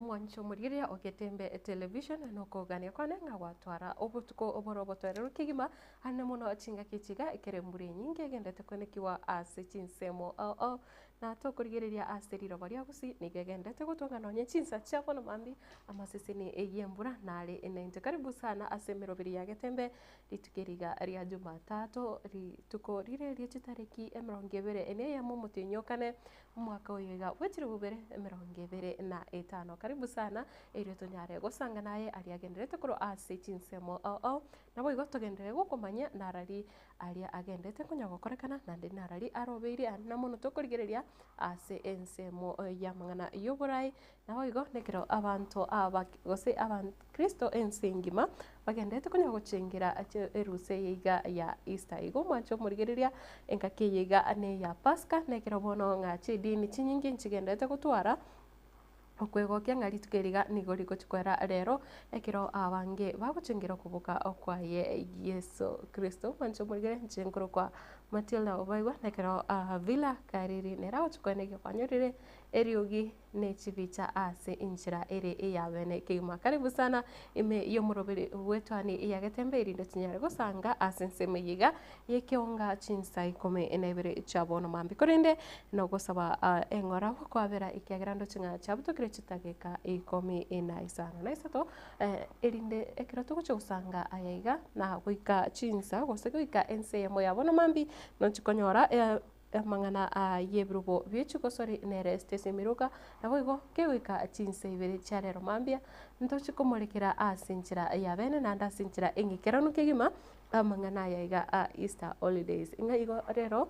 Omwancho omorigereria o Getembe Television nokogania kwane ng'a gwatwara obotuko oboro obotoereru kegima ande mono chingaki chiga ekero embura enyinge egenderete koenekiwa ase chinsemo ao ao na tokorigereria ase riroba ria gusii nigo egenderete gotwa ng'a nonye chinsa chia bono mambia amaseseni y'embura nare naintwe. Karibu sana ase emeroberi ya Getembe rituko eri iga ria Jumatatu rituko rire rie chitariki emerongo ebere ene eyemo omotienyi okane Omwaka oyo iga bwechire bubere 25. Karibu sana erio tonyare gosanga naye aria agenderete korwa ase chinsemo ao ao. Naboigo togenderere gokomanya narari aria agenderete konya gokorekana naende narari arobeire aria namono tokorigereria ase ensemo y'amang'ana y'oborai. Naboigo nekero abanto aba gose abakristo ense engima bagenderete konya gochengera erusa eye iga ya Easter. Igo omwanche omorigereria engaki eye iga neya Pasaka nekero bono ng'a chidini chinyinge nchigenderete gotwara okwegokia ng'a rituko eri iga nigo rigochi koera rero ekero abange bagochengera okoboka kwaye Yeso Kristo. Omwanche omorigereria inche nkorokwa Matilda Obaigwa nekero Villa Kariri nere agochi koenekia kwanyorire eriogi ne chibicha ase enchera ere eyabene kegima. Karibu sana ime y'omoroberi bw'etwani ya Getembe erinde tinyare gosanga ase ensemo eye iga y'ekeonga chinsa ikomi na ibere chia bono mambia. Korende nogosaba eng'ora gokwabera ekiagera ndoche ng'a chiabutokire chidageka ikomi na isano na isato erinde ekero togochia gosanga aya iga na goika chinsa gose goika ense eyemo ya bono mambia nochi konyora Amang'ana aa y'ebirogo bie chigosori nere Stacy Miruka, naboigo kegoika chinsa ibere chia rero mambia, ntoche komorekera ase enchera ya bene naende ase enchera eng'ikeranu kegima amang'ana aya iga a Easter holidays. Ng'a igo rero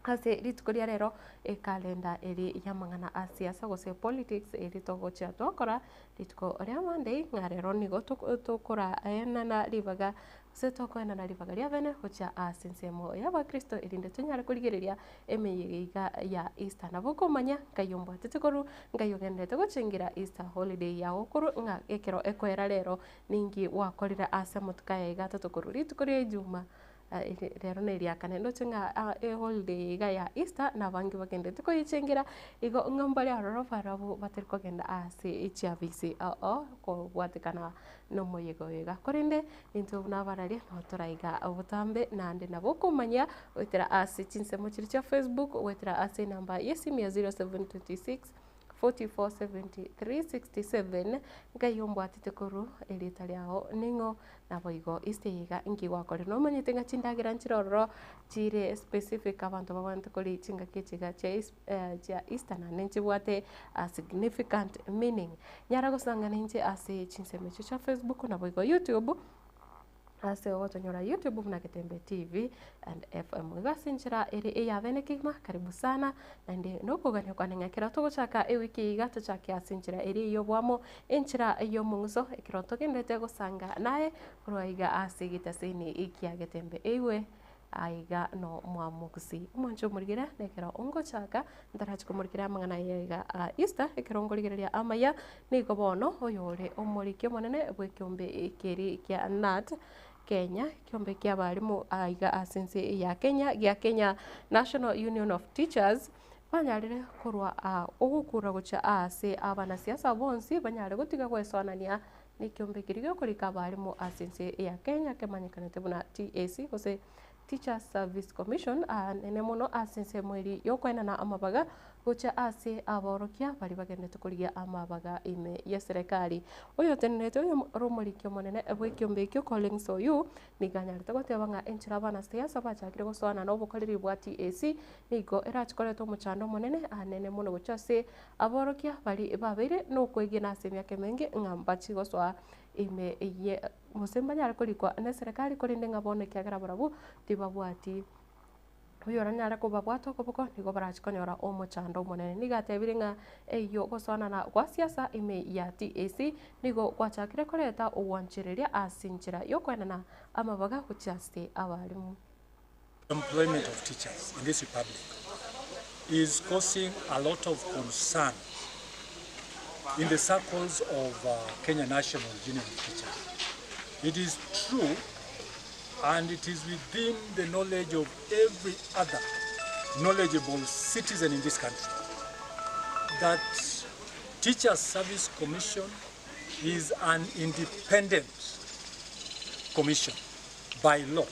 ase rituko ria rero ekalenda eri y'amang'ana a siasa gose politics eri togochia twakora rituko ria Monday ng'a rero nigo tokoraenana ribaga Ase tokoenana ribaga ria bene gochia ase ensemo y'Abakristo erinde tonyare korigereria emeyega iga ya Easter. Nabo okomanya nkai ombwatete korwa nkai ogendererete gochengera Easter holiday yago korwa ng'a ekero ekoera rero ninki gwakorire ase amatuko aya iga atato korwa rituko ria ejuma rero na eria kane. Ndoche ng'a eholiday iga ya Easter nabange bagendererete koyechengera igo ng'a mbare aroro barabwo batari kogenda ase chiafisi oo kobwatekana nomoyega oyo iga. Korende Intwe buna abararia nabo toraiga botambe naende nabo okomanya goetera ase chinsemo chiria chia Facebook, goetera ase enamba y'esimi ya 0726 44 73 67, nkai ombwatete korwa erieta riao ning'o, naboigo ase iga inki gwakorire. Nomanyete ng'a chindagera nchire ororo chire specific abanto babwenerete koria chingaki echi iga chia chia Easter naende nchibwate a significant meaning. Nyara gosang'ana inche ase chinsemo echio chia Facebook naboigo YouTube, ase ogotonyora YouTube buna Getembe TV and FM. Igo ase enchera ere eyabene kegima, karibu sana, naende nokogania kwane ng'a ekero togochaka ewiki eye iga tochake ase enchera ere ey'oboamo, enchera y'omong'uso, ekero togenderete gosanga naye korwa iga ase egetaseni kia Getembe. Eigwe. Aiga nomwamogusii. Omwancho omorigera nekero ongochaka ntarachi komorikera amang'ana aya iga a Easter ekero nkorigereria amaya nigo bono oyore omoriki omonene bw'ekeombe ekeri kia KNUT Kenya ekeombe kia abalimu aiga ase ense ya Kenya gia Kenya National Union of Teachers banyarire korwa ogokura gochia ase abanasiasa bonsi banyare gotiga goesoanania Nekeombe keria gekorika abalimu ase ense ya Kenya kemanyekanete buna TSC gose Teachers Service Commission anene mono ase ensemo eria yokoenana amabaga gochia ase aborokia baria bagenderete korigia amabaga ime yeserekari. Oyotenenerete oyo ore omoriki omonene bw'ekeombe ekio Collins Oyuu nigo anyarete goteba ng'a enchera abanasiasa bachakire gosoana na obokoreri bwa TSC nigo erache koreta omochando omonene anene mono gochia ase Aborokia baria babeire nokwegena ase emiaka emenge ng'a mbachie gosoa ime ye gose mbanyare korikwa neserekari korende ng'a bono ekiagera barabwo tibabwati oyoranyare kobabwata okoboko nigo barachie konyora omochando omonene. Nigo atebire ng'a eyio gosoanana gwa siasa ime ya TSC nigo gwachakire koreta ogwanchereria ase enchera yokoenana amabaga gochia ase abalimu. Employment of teachers in this republic is causing a lot of concern in the circles of Kenya National Union of Teachers. It is true and it is within the knowledge of every other knowledgeable citizen in this country that. Teachers Service Commission is an independent commission by law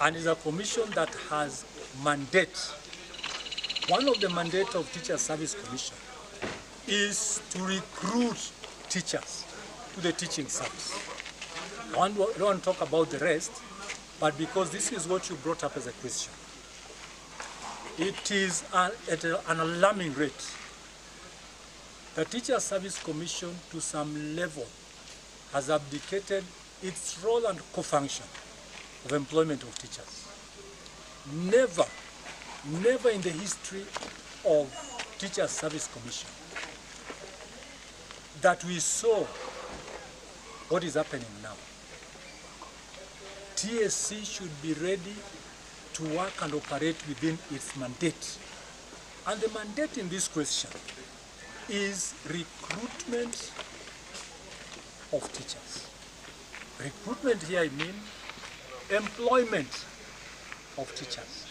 and is a commission that has mandate. One of the mandate of Teachers Service Commission is to recruit teachers to the teaching service. I don't want to talk about the rest, but because this is what you brought up as a question. It is at an alarming rate. The Teacher Service Commission, to some level, has abdicated its role and co-function of employment of teachers. Never, never in the history of Teacher Service Commission that we saw what is happening now. TSC should be ready to work and operate within its mandate. And the mandate in this question is recruitment of teachers. Recruitment here I mean employment of teachers.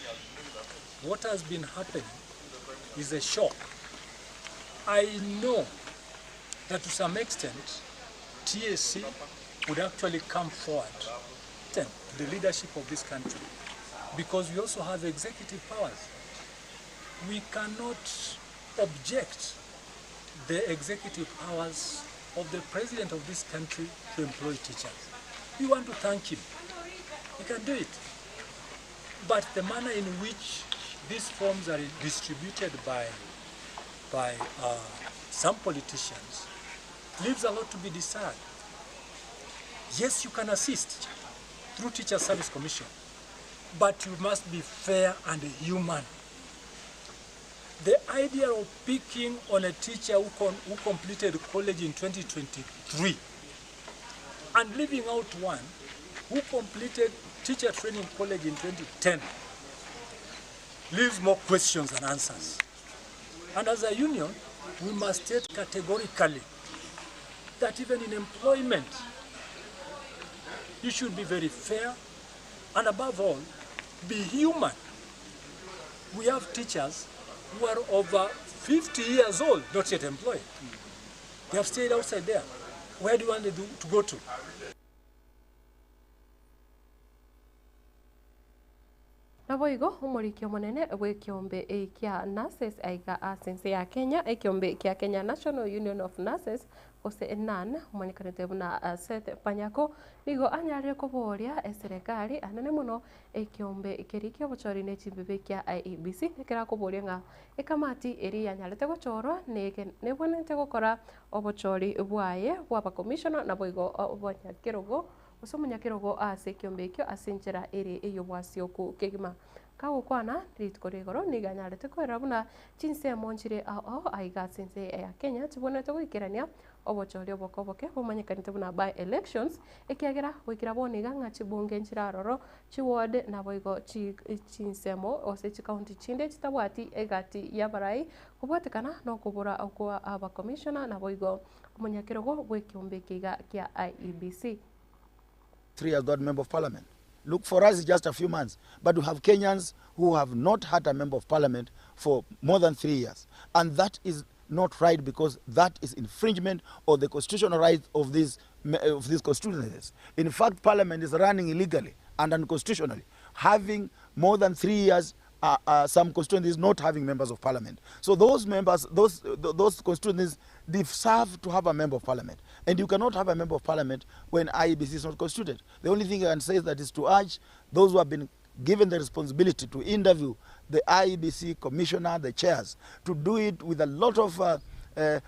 What has been happening is a shock. I know that to some extent TSC would actually come forward to the leadership of this country because we also have executive powers. We cannot object the executive powers of the president of this country to employ teachers. We want to thank him. He can do it. But the manner in which these forms are distributed by some politicians leaves a lot to be desired. Yes, you can assist through Teacher Service Commission, but you must be fair and human. The idea of picking on a teacher who completed college in 2023 and leaving out one who completed teacher training college in 2010 leaves more questions than answers. And as a union, we must state categorically that even in employment, you should be very fair and above all, be human. We have teachers who are over 50 years old, not yet employed. They have stayed outside there. Where do you want them to go to? Naboigo omoriki omonene bw'ekiombe kia Nurses aiga ase ense ya Kenya, ekiombe kia Kenya National Union of Nurses gose NAN omanyekanete buna Seth Panyako nigo anyarire koboria eserekari anene mono ekiombe keri kiobochori ne chimbibe kia IEBC nekera koboria ng'a ekamati eri yanyarete gochorwa nebwenerete gokora obochori bwaye bwa abakomishona naboigo abanyakerogo gose omonyakerogo ase ekiombe ekio ase enchera ere ey'obwasioku kegima. Kagokwana rituko rigoro nigo anyarete koerera buna chinsemo nchire ao aiga ase ense ya Kenya chibwenerete goikerania obochori oboke oboke bomanyekanete buna by elections ekiagera goikera bono iga ng'a chibunge nchire aroro chiward naboigo chinsemo gose chikaunti chinde chitabwati egati ya abarai kobwatekana na okobora kwa abakomishona naboigo omonyakerogo bw'ekiombe eke iga kia IEBC. 3 years without member of parliament. Look, for us it's just a few months, but we have Kenyans who have not had a member of parliament for more than 3 years. And that is not right, because that is infringement of the constitutional rights of these constituencies. In fact, parliament is running illegally and unconstitutionally, having more than 3 years some constituencies not having members of parliament. So those members, those constituencies deserve to have a member of parliament. And you cannot have a member of parliament when IEBC is not constituted. The only thing I can say is that is to urge those who have been given the responsibility to interview the IEBC commissioner, the chairs, to do it with a lot of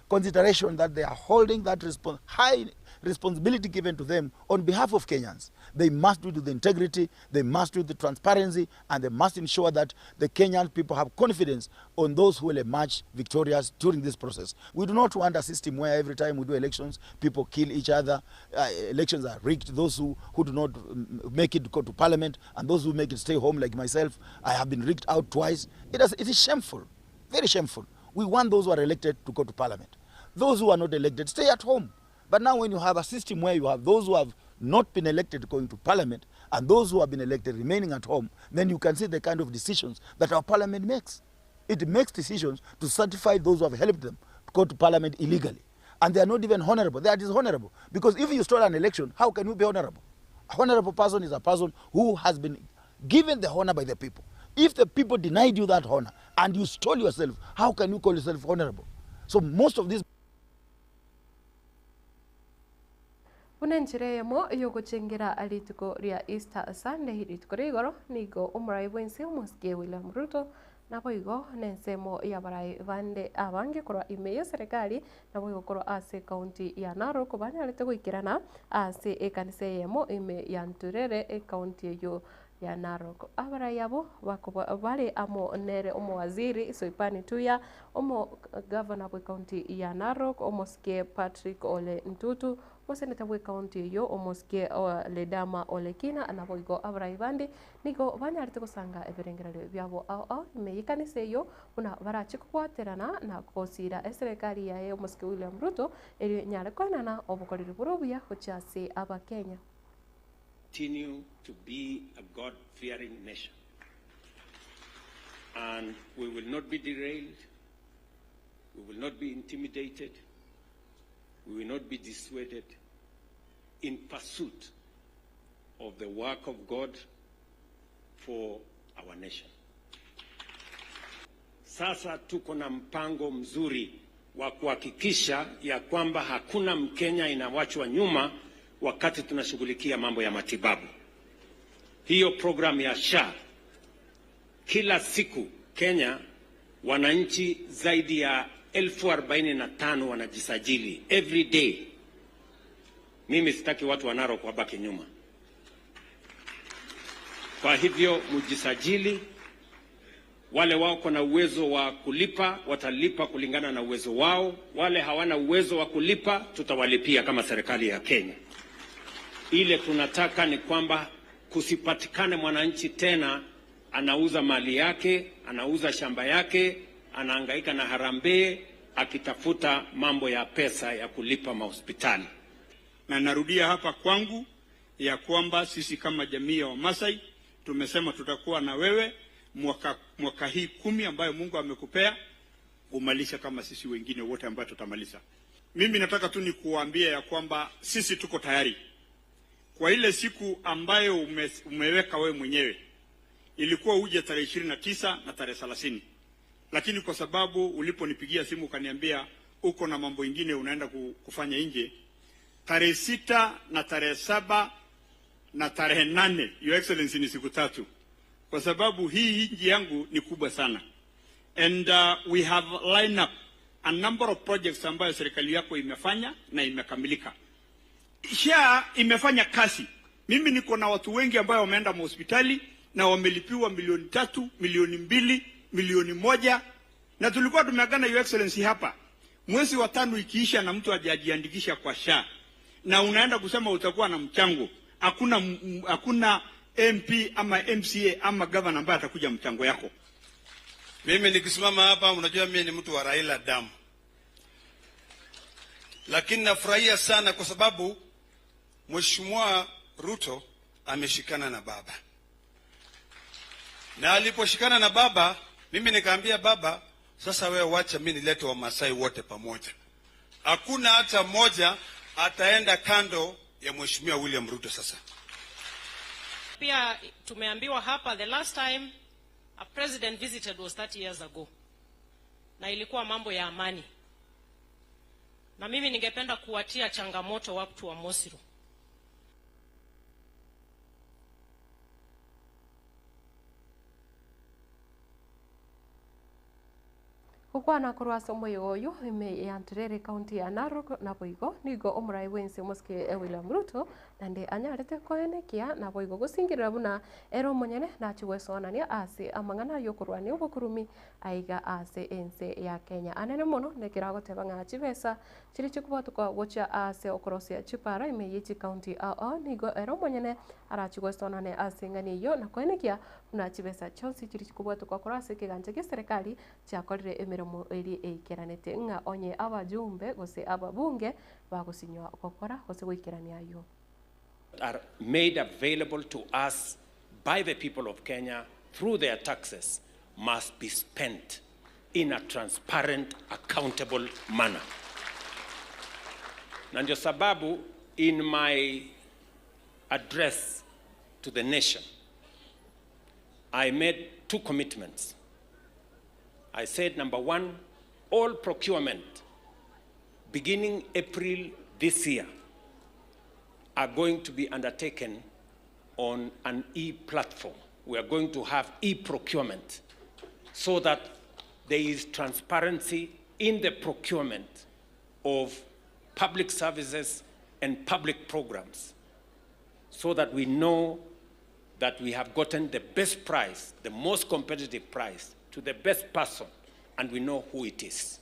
consideration that they are holding that high responsibility given to them on behalf of Kenyans. They must do it with integrity, they must do it with transparency, and they must ensure that the Kenyan people have confidence on those who will emerge victorious during this process. We do not want a system where every time we do elections, people kill each other, elections are rigged, those who do not make it go to parliament, and those who make it stay home like myself, I have been rigged out twice. It is shameful, very shameful. We want those who are elected to go to parliament. Those who are not elected, stay at home. But now when you have a system where you have those who have not been elected going to parliament and those who have been elected remaining at home, then you can see the kind of decisions that our parliament makes. It makes decisions to certify those who have helped them go to parliament illegally. And they are not even honorable. They are dishonorable. Because if you stole an election, how can you be honorable? A honorable person is a person who has been given the honor by the people. If the people denied you that honor and you stole yourself, how can you call yourself honorable? So most of these Buna enchera eyemo y'ogochengera rituko ria Easter Sunday, rituko ria igoro, nigo omorai bw'ense omosike William Ruto Naboigo nensemo y'abarai bande abange korwa ime y'eserekari, naboigo korwa ase ekaunti ya Narok banyarete goikerana ase ekanisa eyemo ime ya Nturere ekaunti eyio ya Narok. Abarai abwo bakoba bare amo nere omowaziri Soipan Tuya, omogavana bw'ekaunti ya Narok omosike Patrick Ole Ntutu, Omoseneta bw'ekaunti eyio omosike Ledama Ole Kina naboigo abarai bande Nigo banyarete gosanga ebirengererio biabo ao ao ime y'ekanisa eyio, buna barache kobwaterana na gosiira eserekari yaye omosike William Ruto, erio enyare koenana obokoreri bore obuya gochia ase Abakenya. Continue to be a God fearing nation and we will not be derailed, we will not be intimidated, we will not be dissuaded in pursuit of the work of God for our nation. Sasa tuko na mpango mzuri wa kuhakikisha ya kwamba hakuna Mkenya inawachwa nyuma wakati tunashughulikia mambo ya matibabu. Hiyo program ya SHA, kila siku Kenya wananchi zaidi ya 45,000 wanajisajili every day. Mimi sitaki watu wa Narok wabaki nyuma. Kwa hivyo mjisajili. Wale wako na uwezo wa kulipa watalipa kulingana na uwezo wao, wale hawana uwezo wa kulipa tutawalipia kama serikali ya Kenya. Ile tunataka ni kwamba kusipatikane mwananchi tena anauza mali yake, anauza shamba yake, anahangaika na harambee akitafuta mambo ya pesa ya kulipa mahospitali. Na narudia hapa kwangu ya kwamba sisi kama jamii ya Wamasai tumesema tutakuwa na wewe mwaka hii 10 ambayo Mungu amekupea umalisha kama sisi wengine wote ambao tutamaliza. Mimi nataka tu nikuambie ya kwamba sisi tuko tayari kwa ile siku ambayo umeweka wewe mwenyewe. Ilikuwa uje tarehe 29 na tarehe 30. Lakini kwa sababu uliponipigia simu ukaniambia uko na mambo ingine unaenda kufanya nje, tarehe 6 na tarehe 7 na tarehe 8, Your Excellency, ni siku 3. Kwa sababu hii nchi yangu ni kubwa sana. And we have lined up a number of projects ambayo serikali yako imefanya na imekamilika. SHA imefanya kazi. Mimi niko na watu wengi ambao wameenda hospitali na wamelipiwa milioni 3, milioni 2, milioni 1. Na tulikuwa tumeagana Your Excellency hapa. Mwezi wa 5 ikiisha na mtu hajajiandikisha kwa SHA na unaenda kusema utakuwa na mchango, hakuna MP ama MCA ama governor ambaye atakuja mchango yako. Mimi nikisimama hapa, unajua mimi ni mtu wa Raila damu. Lakini nafurahia sana kwa sababu Mheshimiwa Ruto ameshikana na baba. Na aliposhikana na baba, mimi nikaambia baba, sasa wewe wacha mimi nilete Wamasai wote pamoja. Hakuna hata mmoja ataenda kando ya Mheshimiwa William Ruto sasa. Pia tumeambiwa hapa the last time a president visited was 30 years ago. Na ilikuwa mambo ya amani. Na mimi ningependa kuwatia changamoto watu wa Mosiro. Gokwana korwa ase omoyega oyo ime ya Nturere county ya Narok naboigo nigo omorai bwense omosike William Ruto naende anyarete koenekia naboigo gosingerera buna ere omonyene nachi gwesoanania ase amang'ana yokorwania obokurumi aiga ase ense ya Kenya. Anene mono nekero agoteba ng'a chibesa chiri chikobwatuka gochia ase okorosia chipara ime ye chikaunti ao ao nigo ere omonyene arachi gwesoanania ase eng'ani eyio na koenekia buna chibesa chionsi chiri chikobwatuka korwa ase ekegancha kia eserekari chiakorire emeremo eri eikeranete ng'a onye abajumbe gose ababunge bagosinywa gokora gose goikerania aywo. Are made available to us by the people of Kenya through their taxes must be spent in a transparent, accountable manner. Na ndio sababu in my address to the nation, I made two commitments. I said, number one, all procurement beginning April this year are going to be undertaken on an e-platform. We are going to have e-procurement so that there is transparency in the procurement of public services and public programs so that we know that we have gotten the best price, the most competitive price, to the best person, and we know who it is.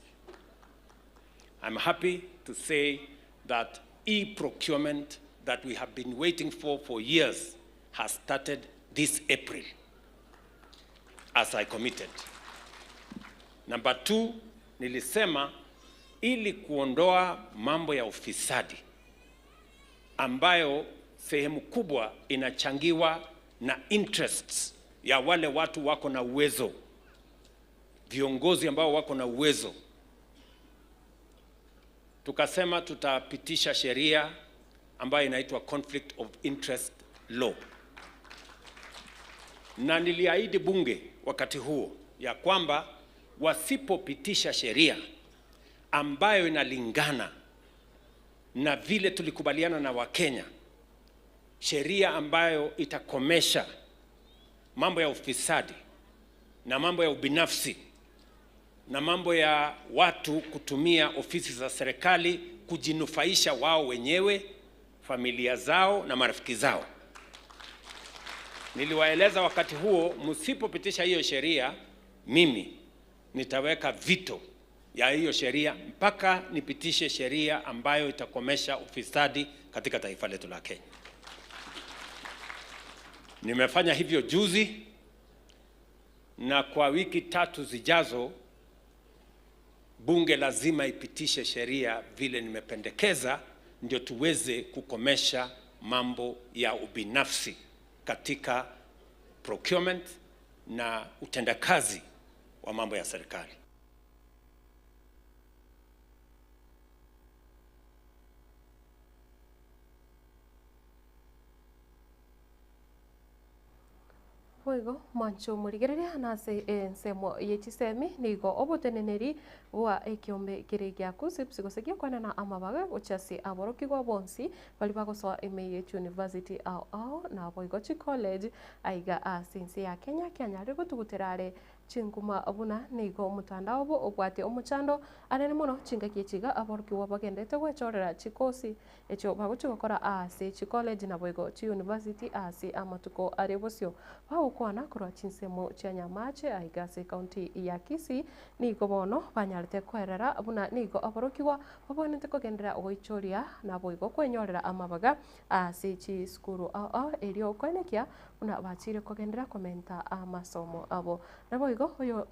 I'm happy to say that e-procurement that we have been waiting for for years has started this April, as I committed. Number two, nilisema ili kuondoa mambo ya ufisadi ambayo sehemu kubwa inachangiwa na interests ya wale watu wako na uwezo, viongozi ambao wako na uwezo. Tukasema tutapitisha sheria ambayo inaitwa Conflict of Interest Law, na niliahidi bunge wakati huo ya kwamba wasipopitisha sheria ambayo inalingana na vile tulikubaliana na Wakenya, sheria ambayo itakomesha mambo ya ufisadi na mambo ya ubinafsi na mambo ya watu kutumia ofisi za serikali kujinufaisha wao wenyewe, familia zao na marafiki zao. Niliwaeleza wakati huo, msipopitisha hiyo sheria, mimi nitaweka vito ya hiyo sheria mpaka nipitishe sheria ambayo itakomesha ufisadi katika taifa letu la Kenya. Nimefanya hivyo juzi, na kwa wiki tatu zijazo bunge lazima ipitishe sheria vile nimependekeza, ndio tuweze kukomesha mambo ya ubinafsi katika procurement na utendakazi wa mambo ya serikali. Boigo mwanche omorigereria nase ensemo ye chisemi nigo oboteneneri bwa ekiombe kere gia KUCCPS gose giokwanana amabaga gochia ase aborokigwa bonsi baria bagosoa ime ye chiuniversity ao ao naboigo chicollege aiga ase ense ya Kenya kianyarire gotugutera are Chinkuma buna nigo omotandao obo obwate omochando anene mono chingaki echi iga aborokigwa bagenderete gwechorera chikosi echio bagochia gokora aase chicollege naboigo chiuniversity aase amatuko are bosio. Bagokwana korwa chinsemo chia Nyamache aiga ase ecounty ya Kisii nigo bono banyarete koerera buna nigo aborokigwa babwenerete kogenderera goichoria naboigo kwenyorera amabaga aase chisukuru ao ao erio koenekia Buna bachire kogenderera komenta amasomo abo. Naboigo oyo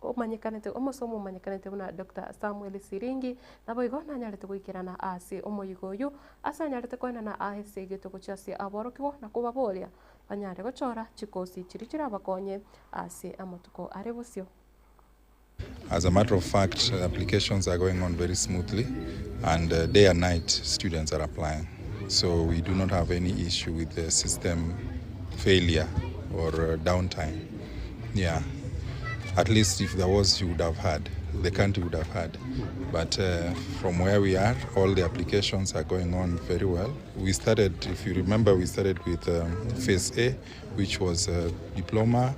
omanyekanete omosomo omanyekanete buna Doctor Samuel Siringi naboigo nanyarete goikerana ase omoyigo oyio ase anyarete koenana ase egeto gochia ase aborokigwa na kobaboria banyare gochora chikosi chiria chirabakonye ase amatuko are bosio. As a matter of fact, applications are going on very smoothly and uh, day and night students are applying. So we do not have any issue with the system failure or uh, downtime. Yeah. At least if there was, you would have had, the country would have had. But uh, from where we are, all the applications are going on very well. We started, if you remember, we started with um, phase A, which was a diploma,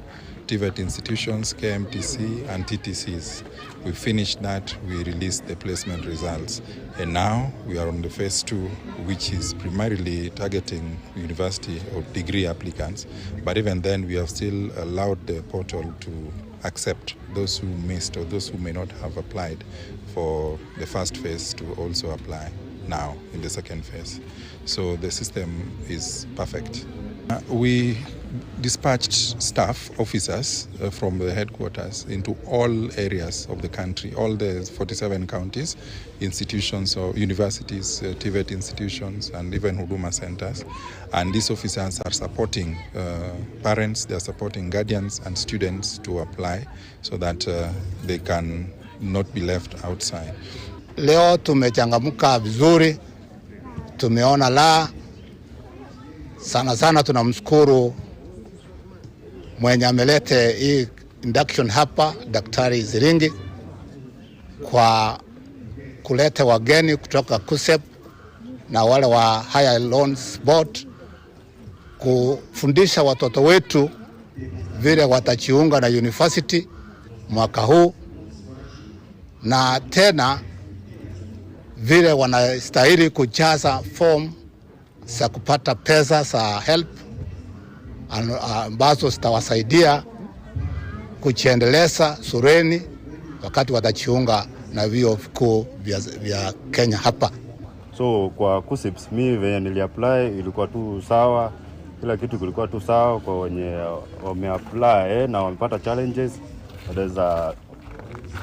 TVET institutions, KMTC, and TTCs. We finished that, we released the placement results. And now we are on the phase two, which is primarily targeting university or degree applicants. But even then, we have still allowed the portal to accept those who missed or those who may not have applied for the first phase to also apply now in the second phase. So the system is perfect. We dispatched staff, officers from the headquarters into all areas of the country, all the 47 counties, institutions or universities, TVET institutions, and even Huduma centers. And these officers are supporting parents, they are supporting guardians and students to apply so that they can not be left outside. Leo tumechangamka vizuri, tumeona la sana sana. Tunamshukuru mwenye amelete hii induction hapa, Daktari Ziringi, kwa kuleta wageni kutoka KUSSEP na wale wa Higher Loans Board kufundisha watoto wetu vile watajiunga na university mwaka huu na tena vile wanastahili kujaza form za kupata pesa za HELB ambazo zitawasaidia kujiendeleza shuleni wakati watajiunga na vyuo vikuu vya Kenya hapa. So kwa KUCCPS mi venye niliapply ilikuwa tu sawa, kila kitu kilikuwa tu sawa. Kwa wenye wameapply na wamepata challenges, wataweza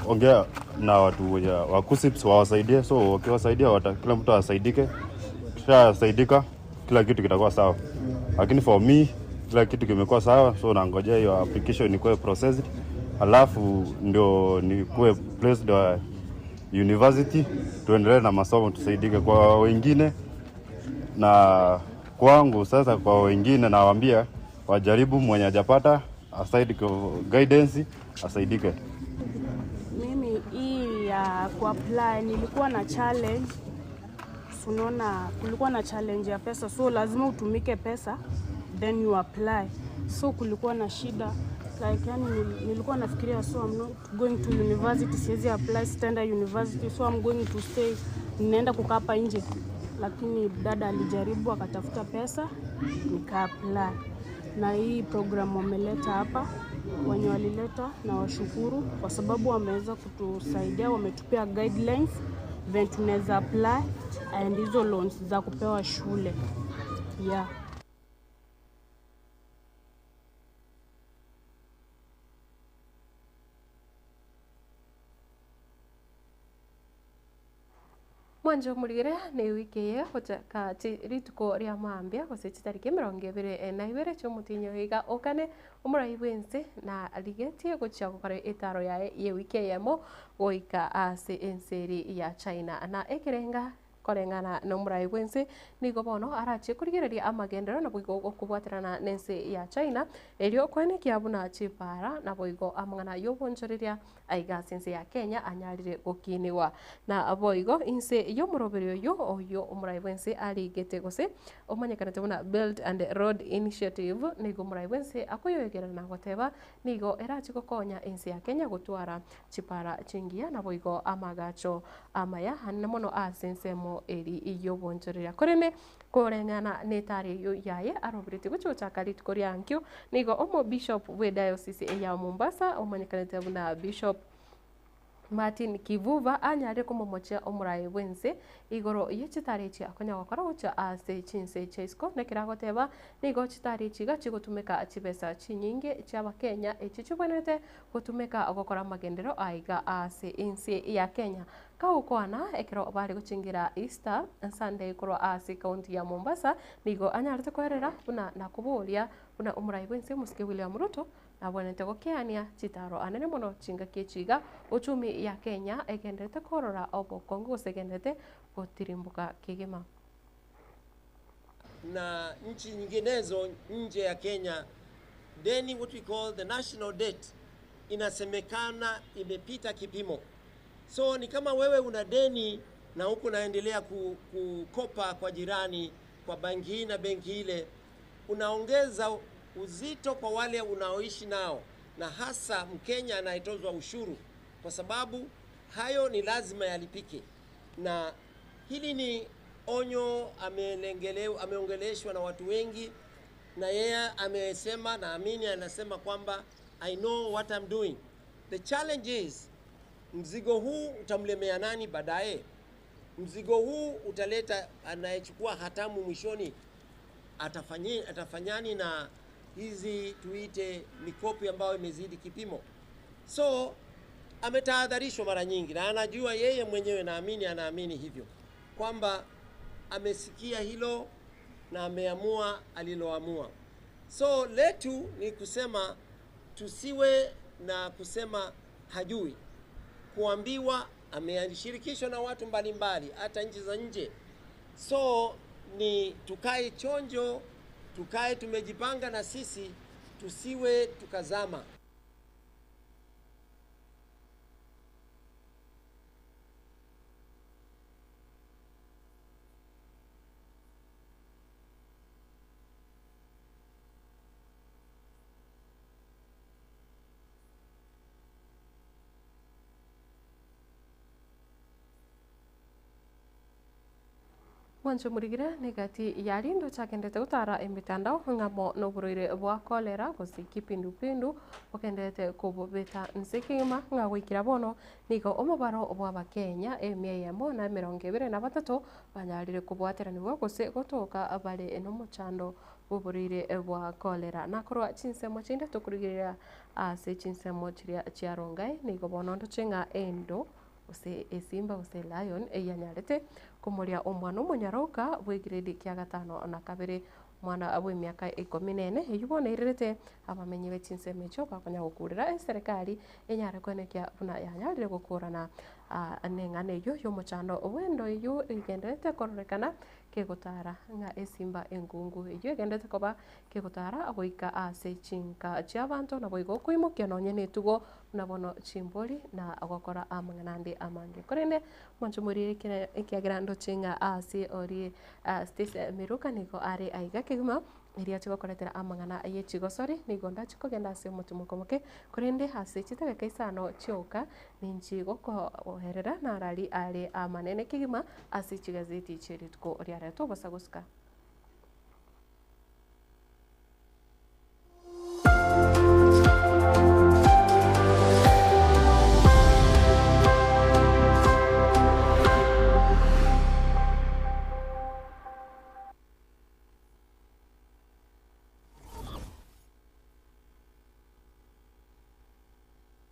ongea na watu wenye wa KUCCPS wawasaidie. So wakiwasaidia kila mtu asaidike, kishasaidika kila kitu kitakuwa sawa. Lakini for me kila kitu kimekuwa sawa, so nangojea hiyo application ikuwe processed, alafu ndio nikuwe placed wa university, tuendelee na masomo tusaidike. Kwa wengine na kwangu sasa, kwa wengine nawaambia wajaribu, mwenye hajapata aside guidance asaidike. Mimi hii ya kuapply nilikuwa na challenge. Unaona, kulikuwa na challenge ya pesa, so lazima utumike pesa then you apply. So kulikuwa na shida like, yani nilikuwa nafikiria, so I'm not going to university, siwezi apply, sitaenda university, so I'm going to stay, ninaenda kukaa hapa nje. Lakini dada alijaribu akatafuta pesa nika apply, na hii program wameleta hapa, wenye walileta na washukuru kwa sababu wameweza kutusaidia, wametupea guidelines venye tunaweza apply and hizo loans za kupewa shule, yeah. Mwancho omorigere na ewiki eye gochaka rituko ria mambia gose chitariki 22 chiomotienyi oyo iga okane omorai bwense na rigetie gochia gokora etaro yaye ye ewiki eyemo goika ase ense eri ya China na ekerenga koreng'ana na omorai bwense nigo bono arachie korigereria amagenderero naboigo gokobwaterana na ense ya China erio koenekia buna chipara naboigo amang'ana ya obonchoreria aiga ase ense ya Kenya anyarire gokiniwa. Na boigo inse y'omoroberi oyio oyio omorai bwense arigete gose omanyekanete buna Belt and Road Initiative nigo omorai bwense akoyoegerera na goteba nigo erache gokonya ense ya Kenya gotwara chipara chingiya naboigo amagacho amaya anene mono ase ensemo eri y'obonchoreria. Korende koreng'ana netari eyio yaye aroberetie gochia gochaka rituko ria ankio nigo omo bishop bwe diocese eya Mombasa omanyekanete buna Bishop Martin Kivuva anyarire komomochia omoraai bwense igoro ye chitari echi akonya gokora gochia ase chinse chia isiko nekero agoteba nigo chitari echi iga chigotumeka chibesa chinyinge chia abakenya echi chibwenerete gotumeka gokora amagenderero aiga ase ense ya Kenya. Kagokwana ekero bare gochingera Easter Sunday korwa ase ekaunti ya Mombasa nigo anyarete koerera buna nakoboria buna omorai bwense omosike William Ruto Nabwenerete gokeania chitaro anene mono chingaki echi iga uchumi ya Kenya egenderete korora obokongu gose egenderete gotirimboka kegima. Na nchi nyinginezo nje ya Kenya, deni what we call the national debt inasemekana imepita kipimo. So ni kama wewe una deni na huku unaendelea kukopa kwa jirani, kwa benki hii na benki ile, unaongeza uzito kwa wale unaoishi nao, na hasa Mkenya anayetozwa ushuru, kwa sababu hayo ni lazima yalipike. Na hili ni onyo ameongeleshwa na watu wengi, na yeye amesema, naamini anasema kwamba I know what I'm doing. The challenge is mzigo huu utamlemea nani baadaye? Mzigo huu utaleta anayechukua hatamu mwishoni atafanyani na hizi tuite mikopo ambayo imezidi kipimo. So ametahadharishwa mara nyingi na anajua yeye mwenyewe, naamini anaamini hivyo kwamba amesikia hilo na ameamua aliloamua. So letu ni kusema tusiwe na kusema hajui, kuambiwa ameshirikishwa na watu mbalimbali, hata nchi za nje. So ni tukae chonjo, tukae tumejipanga na sisi tusiwe tukazama. Mwancho morigire negati yarindo chagendete gotara emitandao ng'amo noborwaire bwa cholera gose kipindupindu bogendete kobobeta nse kegima ng'a goikera bono nigo omobaro bwa abakenya emia eyemo na emerongo ebere na batato banyarire kobwateranigwa gose gotoka bare nomochando bw'oborwaire bwa cholera. Nakorwa chinsemo chinde tokorigereria ase chinsemo chiria chia Rongai nigo bono ndoche ng'a endo gose esimba gose lion eyanyarete komoria omwana omonyaroka bwa egrade kia gatano na kabere omwana bwa emiaka ikomi na ene eywo bono ererete abamenyi be chinsemo echio bakonya gokurera eserekari enyare koenekia buna yanyarire gokurana na eng'ana eywo ya omochando bwa endo eywo egendererete kororekana kegotara ng'a esimba enkungu eywo egendererete koba kegotara goika ase chinka chia abanto naboigo okoimokia nonye na etugo buna bono chimbori na gokora amang'ana ande amange. Korende mwanche morie ekere ekiagera ndoche ng'a ase orie Stacy Miruka nigo are aiga kegima erio ache gokoretera amang'ana ya chigosori nigo ndache kogenda ase omotimoko omoke korende ase chidakika isano chioka ninchi gokoerera narari are amanene kegima ase chigazeti chie rituko ria rero. Tobosa gosika.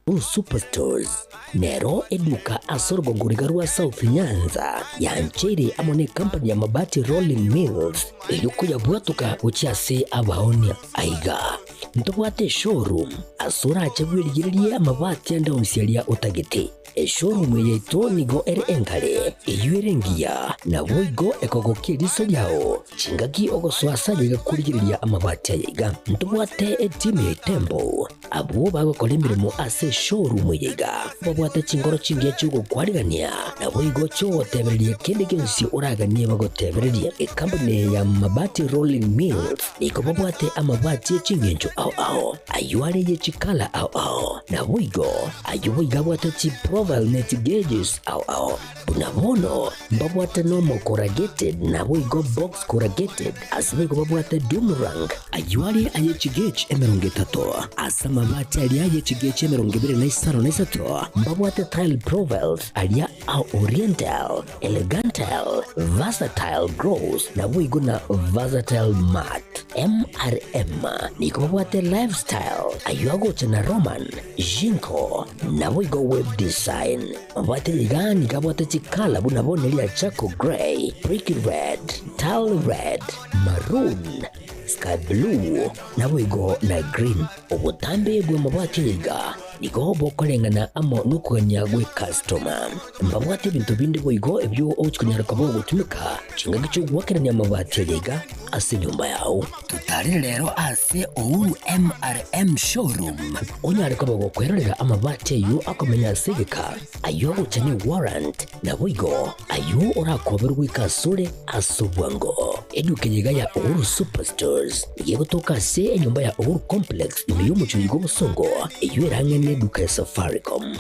Blue Superstores nero eduka ase orogongo riga rwa South Nyanza yancheire amo ne company ya Mabati Rolling Mills eyio koyabwatoka gochia ase abaonia. Aiga ntobwate eshowroom ase orache bwerigererie amabati ande onsi aria otagete. Eshowroom eye yaito nigo ere engare, eyio ere engiya, naboigo ekogokia eriso riao chingaki ogosoa ase aye iga korigereria amabati aya iga. Ntobwate etimu ya Itembo Abwo bagokora emeremo ase eshowroom eye iga babwate chinkoro chingiya chi'ogokwarigania, naboigo chi'ogotebereria kende gionsi oraganie bagotebererie. Ekampuni eye ya Mabati Rolling Mills nigo babwate amabati e chingencho ao ao, ayio are ye chikala ao ao, naboigo ayio boigo abwate chiprofile ne chigeges ao ao. Buna bono mbabwate nomo corrugated naboigo box corrugated, ase boigo babwate doom rank, ayio are aye chigauge 30, ase amabati aria aye chigauge 25 na 3, mbabwate tile profiles aria a oriental, elegantal, versatile gross, naboigo na versatile matte. MRM nigo babwate lifestyle, ayio agocha na Roman, Jinko, naboigo web design. Mabwate iga nigo abwate chikala buna bono eria charcoal grey, brick red, tile red, maroon, sky blue, naboigo na green. Obotambe bw'amabwati aya iga nigo bokoreng'ana amo nokogania gw'ecustoma. Mbabwate ebinto binde boigo ebio ogochia konyara koba ogotumeka chingaki chi'ogoakerania amabati aya iga ase enyomba yao. Totarere rero ase Uhuru MRM Showroom onyare koba gokwerorera amabati ayio akomenya ase egeka, ayio agocha ne warrant, naboigo ayio orakoberwe goika asore ase obwango. Eduka eye iga ya Uhuru Superstores nigo egotoka ase enyomba ya Uhuru Complex ime y'omochie oiga obosongo, eyio ere ang'e neduka ya Safaricom.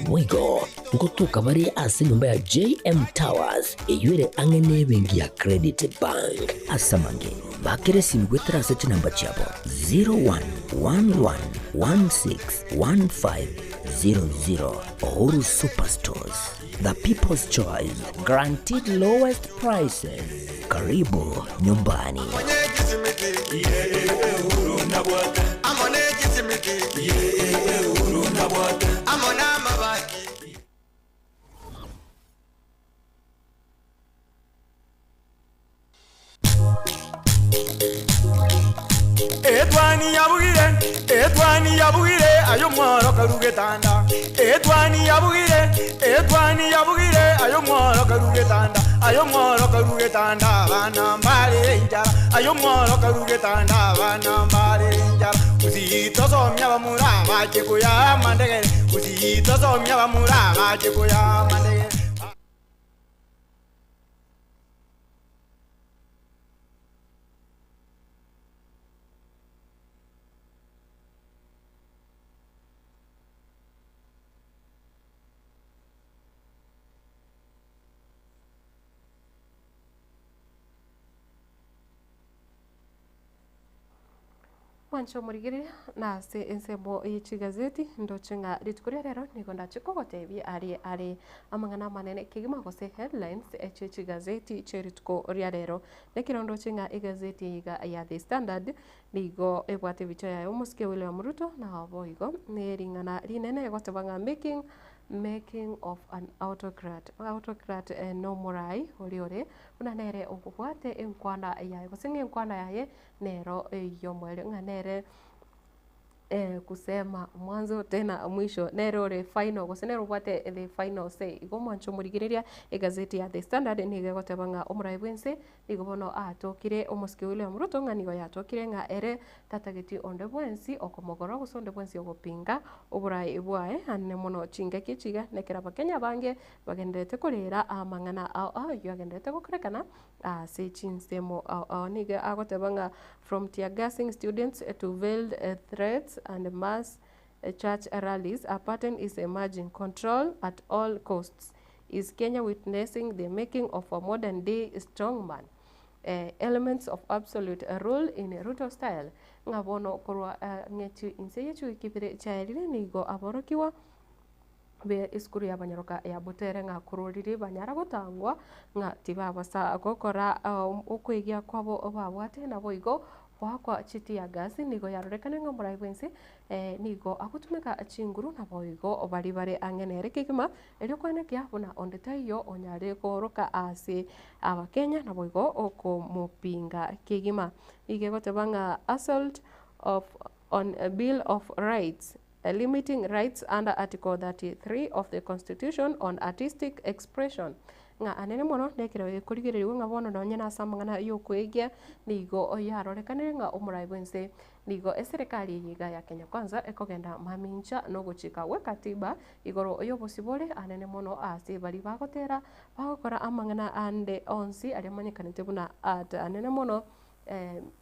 Boigo ngotoka bare ase enyomba ya JM Towers eyio ere ang'e nebenki ya Credit Bank. Ase amange, bakera esimi goetera ase chinamba chiabo 0111161500. Uhuru Superstores, the people's choice, guaranteed lowest prices. Karibu nyumbani. nabwate. Amo ne chisimiti, yeah, Uhuru nabwate. Amo namabati. Etwani yabugire, etwani yabugire, ayo mworo karugetanda. Etwani yabugire, etwani yabugire, ayo mworo karugetanda. Ayo mworo karugetanda, abana mbare enchara. Ayo mworo karugetanda, abana mbare enchara. Usitosomia bamura bache kuya mandegere. Usitosomia bamura bache kuya mandegere. Mwanche omorigereria nase ensemo ye chigazeti ndoche ng'a rituko ria rero nigo ndache kogotebia aria are amang'ana amanene kegima gose headlines echie chigazeti chie rituko ria rero. Nekero ndoche ng'a egazeti eye iga ya The Standard nigo ebwate ebicha yaye omosike William Ruto naboigo ne ring'ana rinene egoteba ng'a making making of an autocrat. Autocrat nomorai oria ore buna nere obwate enkwana yaye gose ng'a enkwana yaye nero ey'omoerio ng'a nere kusema mwanzo tena mwisho, nere ore final gose nere obwate the final say. Igo omwancho omorigereria egazeti ya The Standard nigo egoteba ng'a omorai bwense nigo bono atokire omosike William Ruto ng'a nigo yatokire ng'a ere tatageti onde bwensi okomogora gose onde bwensi ogopinga oborai bwaye ane mono chingaki echi iga nekero abakenya abange bagendererete korera amang'ana ao ao aywo agendererete gokorekana Ase chinsemo ao ao nigo agoteba ng'a from teargassing students to veiled threats and mass church rallies, a pattern is emerging, control at all costs. Is Kenya witnessing the making of a modern day strongman? Elements of absolute rule in Ruto style. Ng'a bono korwa ng'echi inse ye chiwiki ibere chiaerire nigo aborokigwa be esukuru y'abanyaroka ya Butere ng'a korwa riria banyara gotangwa ng'a tibabasa gokora okwegia kwabo babwate naboigo goakwa chitear gas nigo yarorekane ng'a omorai bwense nigo agotumeka chinguru naboigo baria bare ang'e nere kegima erio koenekia buna onde taiyo onyare kooroka ase abakenya naboigo okomopinga kegima. Nigo egoteba ng'a assault of on bill of rights. Limiting rights under Article 33 of the Constitution on artistic expression, ng'a anene mono nekero gekorigererigwa ng'a bono nonye nase amang'ana y'okoegia nigo yarorekanire ng'a omorai bw'ense nigo eserekari eye iga ya Kenya Kwanza ekogenda mamincha nogochika gw'ekatiba igoro y'obosibore anene mono ase baria bagotera bagokora amang'ana ande onsi aria amanyekanete buna art anene mono.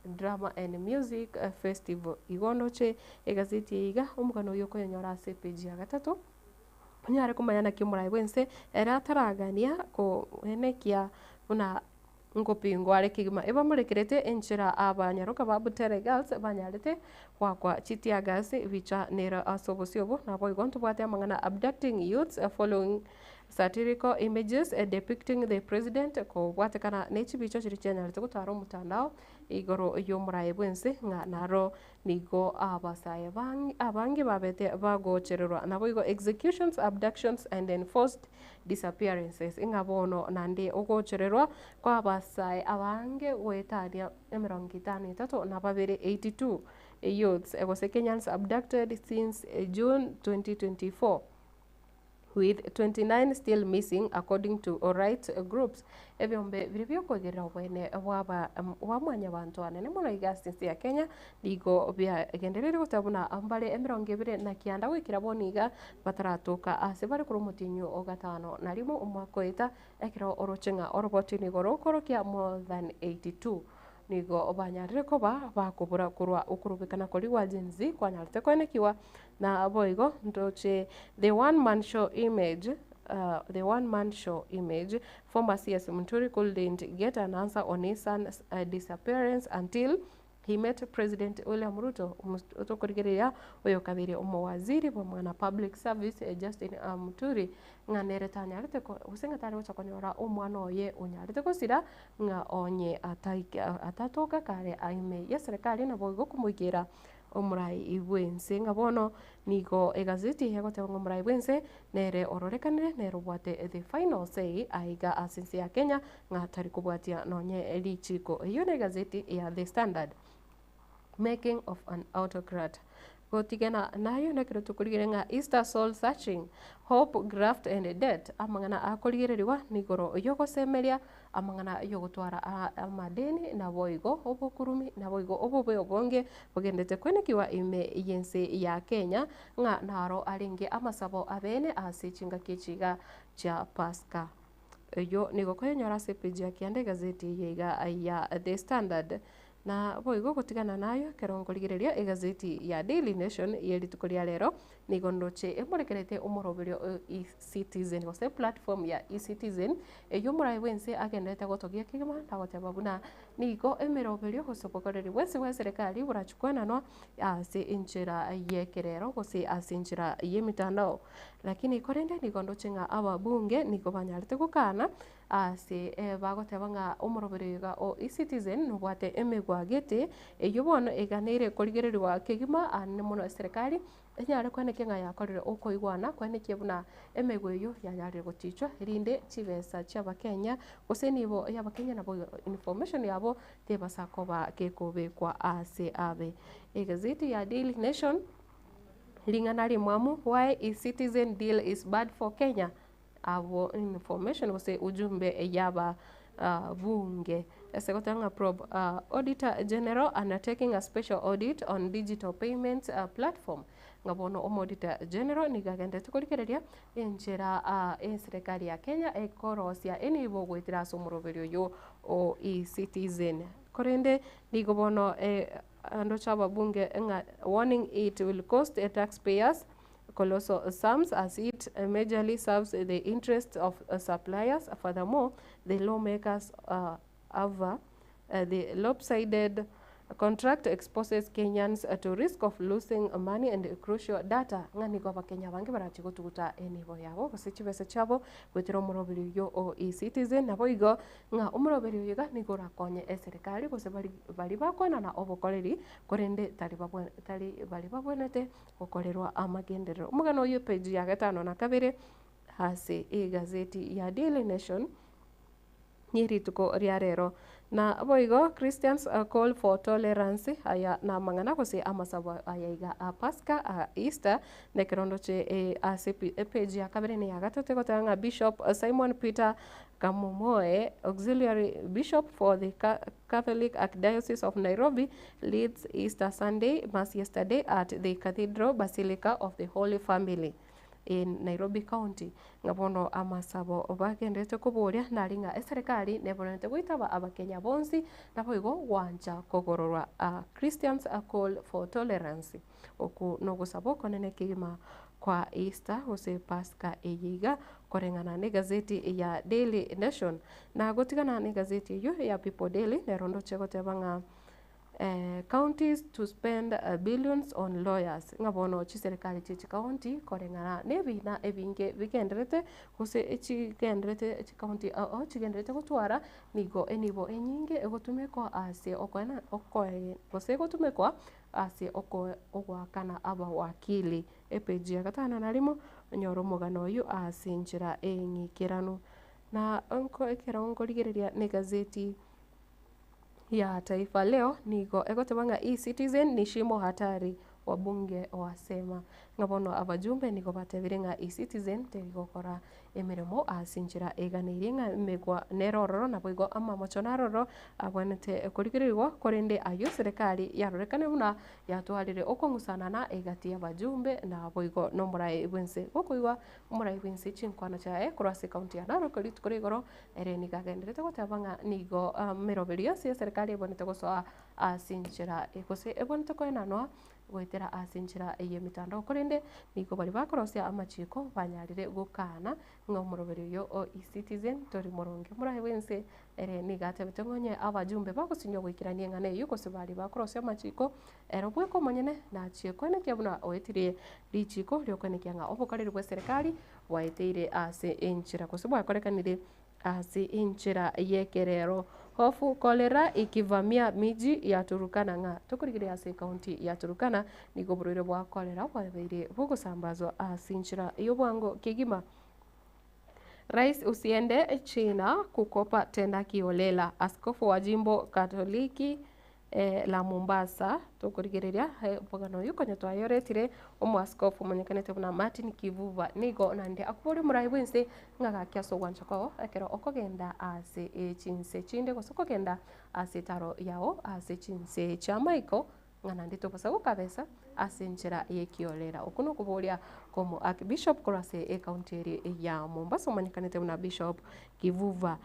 Drama and Music Festival. Igo ndoche egazeti eye iga, omogano oyio okoyenyora ase epage ya gatato, onyare komanya naki omorai bwense ere ataragania koenekia buna ngopingwa are kegima. Ebamorekerete enchera abanyaroka ba Butere Girls banyarete goakwa chitear gas bicha nero ase obosio obo. Naboigo ntobwate amang'ana abducting youths following Satirical images depicting the president kobwatekana ne chibicha chiria chianyarete gotara omotandao igoro y'omorae bw'ense ng'a naro nigo abasae abange babete bagochererwa naboigo executions, abductions and enforced disappearances ng'a bono naende ogochererwa kwa abasae abange goetania emerongo etano etato na babere 82 youths gose Kenyans abducted since June 2024. With 29 still missing according to rights groups, ebiombe biria biokoegerera oboene bwaba bwa mwanyabanto anene mono iga ase ense ya Kenya nigo biagendereire goteba buna mbare emerongo ebere na kianda goikera bono iga bataratoka ase bare korwa omotienyi o gatano na rimo omwaka oeta ekero oroche ng'a oroboti nigo rokorokia more than 82 Nigo banyarire koba bakobora korwa okorobekana koria gwa Gen Z kwanyarete koenekiwa, na boigo ntoche the one man show image the one man show image former CS Muturi couldn't get an answer on his son's disappearance until. He met President William Ruto, tokorigereria oyo kabere omowaziri bw'amang'ana Public Service Justin Muturi, ng'a nere tanyarete gose ng'a tare gocha konyora omwana oye onyarete gosira ng'a onye atatoka kare ime y'eserekari naboigo komoikera omorai bw'ense. Ng'a bono nigo egazeti egoteba ng'a omorai bw'ense nere ororekanire nere obwate the final say aiga ase ense ya Kenya ng'a tari kobwatia nonye richiko. Eyio negazeti ya The Standard. Making of an autocrat. Gotigana nayo nekero tokorigereria ng'a Easter soul searching, hope, graft and debt, amang'ana akorigereriwa nigoro yogosemeria, amang'ana yogotwara amadeni naboigo obokurumi naboigo obobe obonge bogendete kwenekiwa ime yense ya Kenya ng'a naro arenge amasabo abene ase chingaki echi iga chia Pasaka. Eyio nigo koyenyora ase epeji ya kianda egazeti eye iga ya The Standard. Na boigo gotigana nayo ekero nkorigereria egazeti ya Daily Nation ye rituko ria rero, nigo ndoche emorekerete omoroberio o eCitizen gose platform ya eCitizen, eyio omorai bwense agenderete gotogia kegima na goteba buna nigo emeroberio gose obokoreri bwensi bwa eserekari borachie koenanwa ase enchera y'ekerero gose ase enchera y'emitandao. Lakini korende nigo ndoche ng'a ababunge nigo banyarete gokana ase bagoteba ng'a omoroberio iga o eCitizen nobwate emegwa gete, eyio bono eganeire korigererigwa kegima aane mono eserekari enyare koenekia ng'a yakorire okoigwana koenekia buna emegwa eyio yanyarire gotichwa erinde chibesa chi'abakenya gose enibo y'abakenya nabo information yabo tebasa koba gekobekwa ase abe. Egazeti ya Daily Nation. Ring'ana rimwamu, Why eCitizen deal is bad for Kenya? Abwo information gose ujumbe yaba bunge. Ase goteba ng'a probe Auditor General undertaking a special audit on digital payments platform. Ng'a bono omo Auditor General nigo agenderete korigereria enchera eserekari ya Kenya ekorosia enibo goetera ase omoroberio oyo o eCitizen. Korende nigo bono Ndoche ababunge ng'a warning it will cost taxpayers colossal sums as it majorly serves the interests of suppliers. Furthermore, the lawmakers aver the lopsided contract exposes Kenyans to risk of losing money and crucial data ng'a nigo abakenya abange barache gotuguta enibo yabo gose chibesa chiabo goetera omoroberi oyio o eCitizen naboigo Ng'a omoroberi oyo iga nigo orakonye eserekari gose bari baria bakoenana obokoreri, korende tari babwe tari baria babwenerete gokorerwa amagenderero. Omogano oyio epage ya gatano na kabere ase egazeti ya Daily Nation ye rituko ria rero. Na boigo Christians call for tolerance aya namang'ana gose amasabo aya iga a Pasaka a Easter na ekerondo che ase epage ya kabere na eya gatato egoteba ng'a Bishop Simon Peter Kamomoe, Auxiliary Bishop for the Catholic Archdiocese of Nairobi, leads Easter Sunday Mass yesterday at the Cathedral Basilica of the Holy Family in Nairobi County. Ng'a bono amasabo bagenderete koboria nari ng'a eserekari nebonerete goitaba abakenya bonsi naboigo gwancha kogororwa Christians call for tolerance. Oku nogosaba okonene kegima kwa Easter gose Pasaka eye iga koreng'ana negazeti ya Daily Nation. Na gotigana negazeti eyio ya People Daily nero ndoche goteba ng'a counties to spend billions on lawyers ng'a bono chiserikari chie chikaunti koreng'ana nebina ebinge bigendererete gose chigendererete chikaunti ao ao chigendererete gotwara nigo enibo enyinge egotumekwa ase okoena okoe gose egotumekwa ase ogoakana abawakili. Epeji ya gatano na rimo, onyore omogano oyio ase enchera eng'ikeranu. Na ekero nkorigereria negazeti ya Taifa Leo, nigo egoteba ng'a eCitizen ni shimo hatari, wabunge wasema. Ng'a bono abajumbe nigo batebire ng'a eCitizen teri gokora emeremo ase enchera eganeirie ng'a emegwa nere ororo naboigo amamocho naroro abwenerete korigererigwa, korende ayio eserekari yarorekane buna yatwarire okong'usanana egati y'abajumbe naboigo nomoraai bw'ense. Gokoigwa omoraai bw'ense chinkwana chiaye korwa ase ekaunti ya Narok rituko ria igoro, ere nigo agenderete goteba ng'a nigo emeroberi yonsi y'eserekari ebwenerete gosoa ase enchera gose ebwenerete koenanwa. goetera ase enchera y'emetandao korende nigo baria bakorosia amachiko banyarire gokana ng'a omoroberi oyo o eCitizen tori moronge. Omoraai bw'ense ere nigo atebete ng'a onye abajumbe bagosinywa goikerania eng'ana eyio gose baria bakorosia amachiko ere bweka omonyene nachie koenekia buna oetirie richiko riokoenekia ng'a obokoreri bw'eserekari bwaeteire ase enchera gose bwakorekanire Ase enchera y'ekerero, hofu cholera ikivamia miji ya Turkana ng'a tokorigereria ase ekaunti ya Turkana, nigo oborwaire bwa cholera bwabeire bogosambazwa ase enchera y'obwango kegima. Rais usiende China kukopa tena kiholela, Askofu wa jimbo Katoliki la Mombasa, tokorigereria omogano oyio konya twayoretire, omoaskofu omonyekanete buna Martin Kivuva nigo naende akoboria omorai bwense ng'a gaki ase ogwancha kwao ekero okogenda ase chinse chinde gose okogenda ase etaro yao ase chinse chi'amaiko ng'a naende tobosa gokabesa ase enchera y'ekiorera. Okwo nokoboria komo Archbishop korwa ase ecounty eria ya Mombasa omanyekanete buna Bishop Kivuva.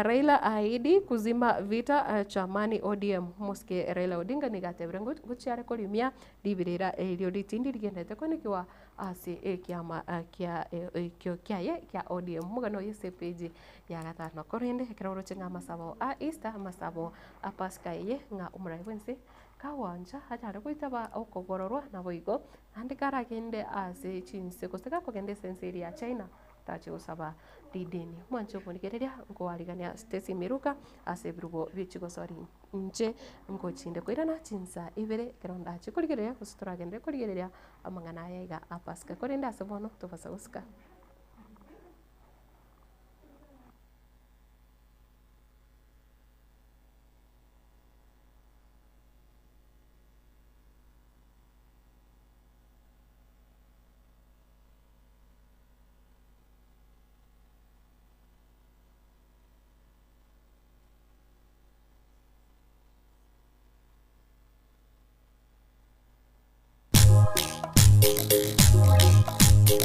Raila ahidi kuzima vita chamani ODM. Omosike Raila Odinga nigo atebire ng'a ngochia are korimia riberera erio ritindi rigenderete koenekiwa ase ekiama kia ekio kiaye kia ODM. Omogano oyo ase epage ya gatano. Korende ekero oroche ng'a amasabo a Easter, amasabo a Pasika eye ng'a omorai bwense Kagwancha anyare goitaba okogororwa naboigo, naende karagende ase chinse gose gakogenda ase ense eria ya China, tache gosaba rideni. Mwanche omorigereria nkoarigania Stacy Miruka ase ebirubo bie chigosori inche ngochinde koirana chinsa ibere ekero ndache korigereria gose toragenderere korigereria amang'ana aya iga a Pasaka. Korende ase bono tobasa gosika.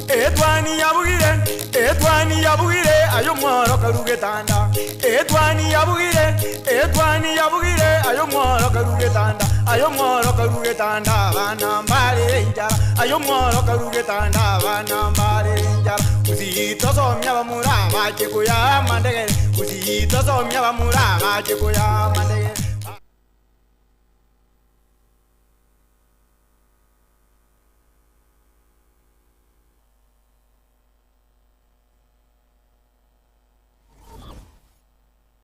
Etwani yabugire, etwani yabugire, aye omworo karu getanda. Etwani yabugire, etwani yabugire, aye omworo karu getanda. Aye omworo karu getanda, abana mbarere enchara. Aye omworo karu getanda, abana mbarere enchara. Gusii tosomia abamura bache koyama ndegere, Gusii tosomia abamura bache koyama ndegere.